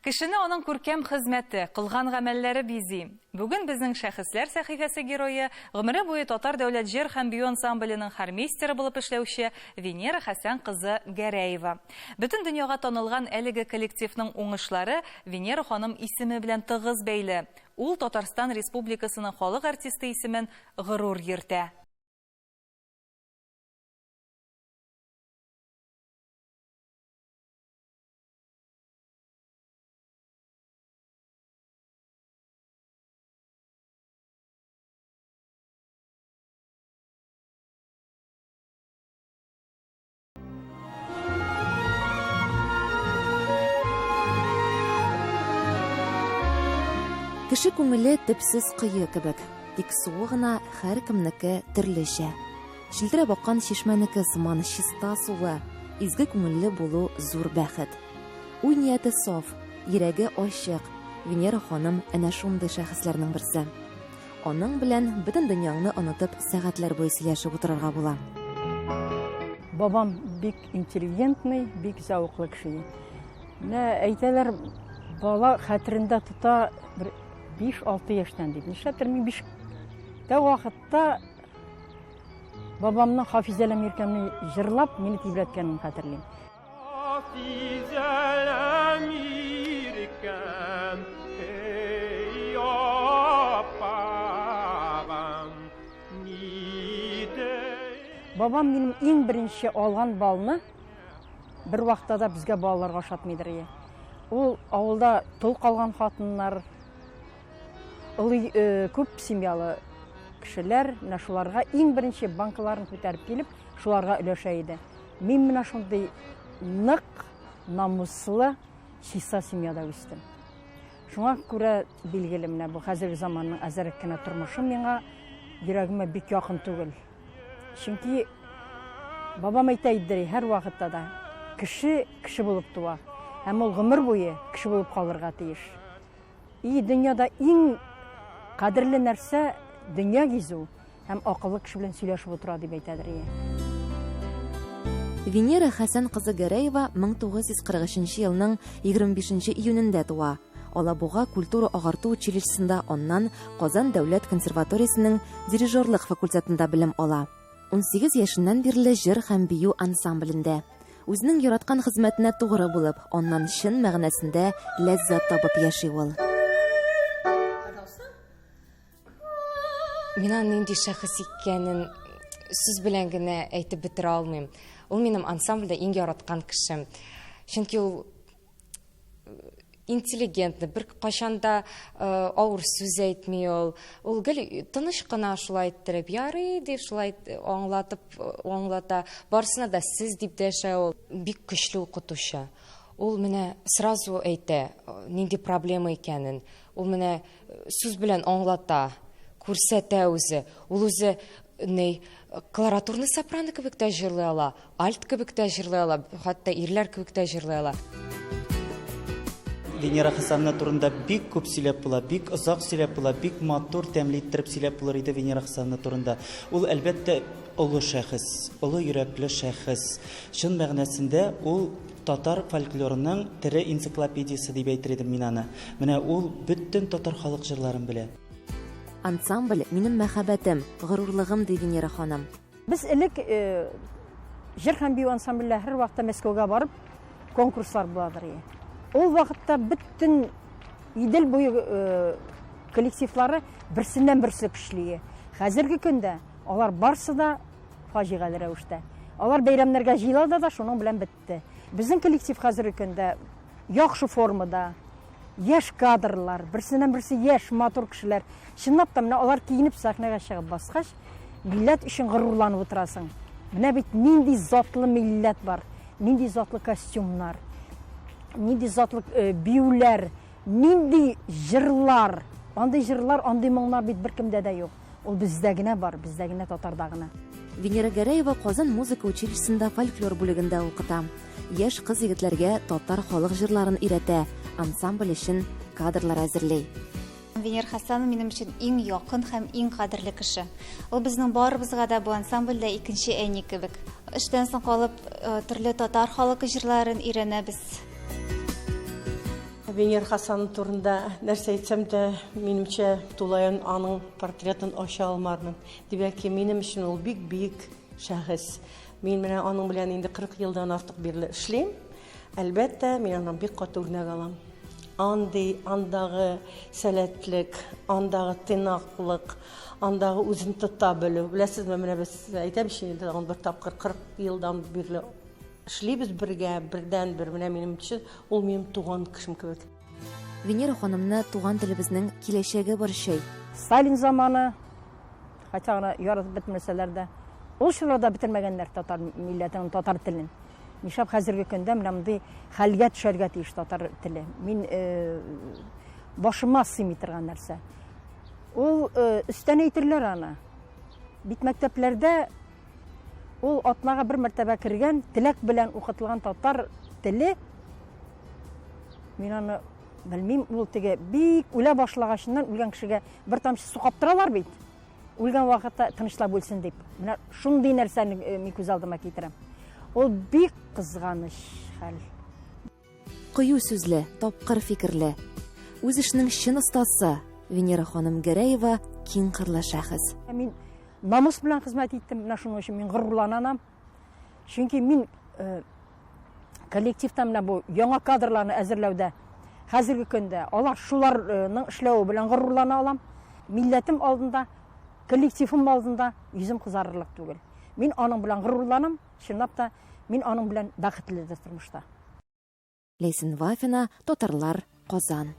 Кешене аның күркәм хезмәте, кылган гамәлләре бизи. Бүген безнең Шәхесләр сәхифәсе герое, гомере буе Татар дәүләт җыр һәм бию ансамбленең хормейстеры булып эшләүче Венера Хәсән кызы Гәрәева. Бөтен дөньяга танылган әлеге коллективның уңышлары Венера ханым исеме белән тыгыз бәйле. Ул Татарстан Республикасының халык артисты исемен горур йөртә. Кеше күңеле төпсез кое кебек, тик суы гына һәркемнеке төрлечә. Челтерәп аккан чишмәнеке сыман чиста сулы, изге күңелле булу зур бәхет. Уй-нияте саф, йөрәге ачык, Венера ханым әнә шундый шәхесләрнең берсе. Аның белән бөтен дөньяңны онытып сәгатьләр буе сөйләшеп утырырга була. Бабам бик интеллигентный, бик зәвыклы кеше. Менә әйтәләр, бала хәтерендә тота бер 5-6 яшьтән дип. Нишләптер мин 5 тә вакытта бабамның Хафизәләм иркәмне җырлап мине тибрәткәнен хәтерлим. Бабам минем иң беренче алган балны бер вакытта да безгә балаларга ашатмыйдыр ие. Ул авылда тол калган хатыннар, олы э, күп семьялы кешеләр, менә шуларга иң беренче банкаларын күтәреп килеп, шуларга өләшә иде. Мин менә шундый нык, намуслы, чиста семьяда үстем. Шуңа күрә, билгеле, менә бу хәзерге заманның әзерәк кенә тормышы миңа йөрәгемә бик якын түгел. Чөнки бабам әйтә иде һәр вакытта да, кеше кеше булып туа һәм ул гомер буе кеше булып калырга тиеш. И дөньяда иң кадерле нәрсә дөнья гизү һәм акыллы кеше белән сөйләшеп утыра дип әйтәдер ие. Венера Хәсән кызы Гәрәева 1943 елның 25 июнендә туа. Алабуга культура-агарту училищесында, аннан Казан дәүләт консерваториясенең дирижерлык факультетында белем ала. 18 яшеннән бирле җыр һәм бию ансамблендә. Үзенең яраткан хезмәтенә тугры булып, аннан чын мәгънәсендә ләззәт табып яши ул. Мин аның нинди шәхес икәнен сүз белән генә әйтеп бетерә алмыйм. Ул минем ансамбльдә иң яраткан кешем. Чөнки ул интеллигентный, бер кайчан да э, авыр сүз әйтми ул. Ул гел тыныч кына шулай иттереп, ярый дип шулай аңлатып аңлата. Барысына да сез дип дәшә ул. Бик көчле укытучы. Ул менә сразу әйтә, нинди проблема икәнен. Ул менә сүз белән аңлата, күрсәтә үзе. Ул үзе ни колоратурный сопрано кебек тә җырлый ала, альт кебек тә җырлый ала, хәтта ирләр кебек тә җырлый ала. Венера Хәсәновна турында бик күп сөйләп була, бик озак сөйләп була, бик матур, тәмле иттереп сөйләп булыр иде Венера Хәсәновна турында. Ул, әлбәттә, олы шәхес, олы йөрәкле шәхес. Чын мәгънәсендә ул татар фольклорының тере энциклопедиясе дип әйтер идем мин аны. Менә ул бөтен татар халык җырларын белә. Ансамбль, минем мәхәббәтем, горурлыгым, ди Венера ханым. Без элек э, җыр һәм бию ансамбльләр һәрвакытта Мәскәүгә барып конкурслар буладыр иде. Ул вакытта бөтен Идел буе э, коллективлары берсеннән берсе көчле. Хәзерге көндә алар барсы да фаҗигале рәвештә. Алар бәйрәмнәргә җыела да, шуның белән бетте. Безнең коллектив хәзерге көндә яхшы формада, яшь кадрлар, берсеннән берсе яшь, матур кешеләр. Чынлап та, менә алар киенеп сәхнәгә чыгып баскач, милләт өчен горурланып утырасың. Менә бит нинди затлы милләт бар, нинди затлы костюмнар, нинди затлы э, биюләр, нинди җырлар. Андый җырлар, андый моңнар бит беркемдә дә юк. Ул бездә генә бар, бездә генә, татарда гына. Венера Гәрәева Казан музыка училищесында фольклор бүлегендә укыта. Яшь кыз-егетләргә татар халык җырларын өйрәтә, ансамбль өчен кадрлар әзерли. Венера Хәсәнова минем өчен иң якын һәм иң кадерле кеше. Ул безнең барыбызга да бу ансамбльдә икенче әни кебек. Эштән соң калып, э, төрле татар халык җырларын өйрәнәбез. Венер Хасанов турында нәрсә әйтсәм дә, минемчә, тулаем аның портретын ача алмармын. Димәк ки, минем өчен ул бик биек шәхес. Мин менә аның белән инде 40 елдан артык бирле эшлим. Әлбәттә, мин аннан бик каты үрнәк алам. Андый, андагы сәләтлек, андагы тыйнаклык, андагы үзен тота белү. Беләсезме, менә без әйтәм инде тагын бер тапкыр 40 елдан бирле эшлибез бергә, бердән-бер. Менә минем өчен ул минем туган кешем кебек. Венера ханымны туган телебезнең киләчәге борчый. Сталин заманы, хотя аны яратып бетермәсәләр дә, ул чорда бетермәгәннәр татар милләтен, татар телен. Нишләп хәзерге көндә менә мондый хәлгә төшәргә тиеш татар теле? Мин э, башыма сыймый торган нәрсә. Ул э, өстән әйтерләр аны. Бит мәктәпләрдә Ул атнага бер мәртәбә кергән, теләк белән укытылган татар теле, мин аны белмим, ул теге бик үлә башлагачыннан үлгән кешегә бер тамчы су каптыралар бит. Үлгән вакытта тынычлап үлсен дип. Менә шундый нәрсәне э, мин күз алдыма китерәм. Ул бик кызганыч хәл. Кыю сүзле, тапкыр фикерле. Үз эшенең чын остасы Венера ханым Гәрәева киң кырлы шәхес. Мин намус белән хезмәт иттем, менә шуның өчен мин горурланам. Чөнки мин э, коллективта менә бу яңа кадрларны әзерләүдә хәзерге көндә алар шуларның эшләве белән горурлана алам. Милләтем алдында, коллективым алдында йөзем кызарырлык түгел. Мин аның белән горурланам, чынлап та мин аның белән бәхетледер тормышта. Ләйсән Вафина, Татарлар, Казан.